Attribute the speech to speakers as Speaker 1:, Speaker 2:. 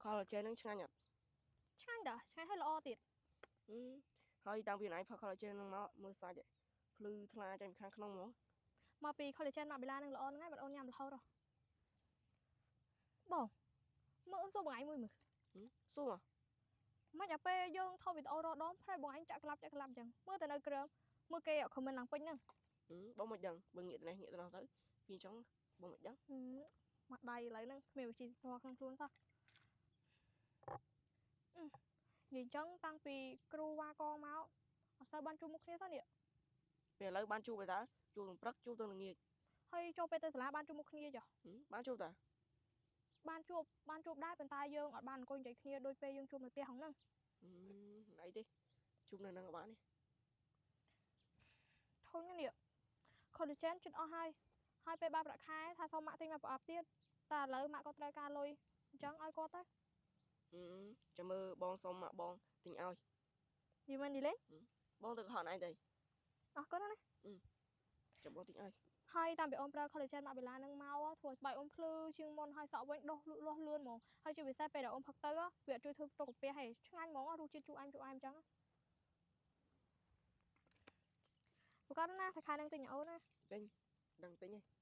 Speaker 1: Collagen ហ្នឹងឆ្ងាញ់អត់
Speaker 2: ឆ្ងាញ់តាឆ្ងាញ់ហើយល្អទៀត
Speaker 1: ហឹមហើយតាំងពីណៃផឹក collagen ហ្នឹងមកមើលសាច់ឯងភ្លឺថ្លាចេញពីខាងក្នុងហ្មង
Speaker 2: មកពី collagen ម៉ាបេឡានឹងល្អហ្នឹងហើយបងអូនញ៉ាំរហូតហ៎បងមើលអូនសួរបងឯងមួយមើល
Speaker 1: ហឹមសួរមក
Speaker 2: មិនអាពេលយើងថតវីដេអូរដងផ្នែកបងឯងចាក់ក្លាប់ចាក់ក្លាប់អញ្ចឹងមើលតែនៅក្រោមមើលគេ comment ឡើងពេញហ្នឹង
Speaker 1: ហឹមបងមិនដឹងបើងាកទៅនេះងាកទៅនោះទៅវាអញ្ចឹងបងមិនដឹង
Speaker 2: ហឹមមកដៃឥឡូវហ្នឹងគ្មានវិជ្ជាធម៌ក្នុងខ្លួនសោះអឺនិយាយអញ្ចឹងតាំងពីគ្រូវ៉ាកងមកអត់សូវបានជួបមុខគ្នាសោះនេះ
Speaker 1: ពេលឥឡូវបានជួបទៅតើជួបទាំងព្រឹកជួបទាំងល្ងាច
Speaker 2: ហើយចូលពេលទៅសាលាបានជួបមុខគ្នាចុះ
Speaker 1: ហឹមបានជួបតា
Speaker 2: បានជួបបានជួបដែរប៉ុន្តែយើងអត់បានអង្គុយនិយាយគ្នាដូចពេលយើងជួបនៅផ្ទះហ្នឹង
Speaker 1: ហឹមអីទេជួបនៅហ្នឹងក៏បាននេះ
Speaker 2: ធុញនេះ collagen ជិតអស់ហើយហើយពេលបានប្រាក់ខែថាសុំម៉ាក់ទិញមកប្រអប់ទៀតតែឥឡូវម៉ាក់ក៏ត្រូវការលុយអញ្ចឹងឲ្យគាត់ទៅ
Speaker 1: ហឹមចាំមើលបងសុំម៉ាក់បងទិញឲ្យ
Speaker 2: យីមែននេះលេង
Speaker 1: បងទៅកុហកណៃទៅ
Speaker 2: អរគុណណាស់
Speaker 1: ចាំបងទិញឲ្យ
Speaker 2: ហើយតាមពីអូនប្រើ collagen ម៉ាក់បេឡានឹងមកធ្វើឲ្យស្បែកអូនភ្លឺជាងមុនហើយសក់វិញដុះលូតលាស់លឿនហ្មងហើយជាពិសេសពេលដែលអូនផឹកទៅវាអត់ជួយធ្វើទុកកាពះទេឆ្ងាញ់ហ្មងរសជាតិជូរអែមជូរអែមអញ្ចឹងប្រកាសណាថាខែនឹងទិញឲ្យអូនណា
Speaker 1: ទិញដឹងទិញឯង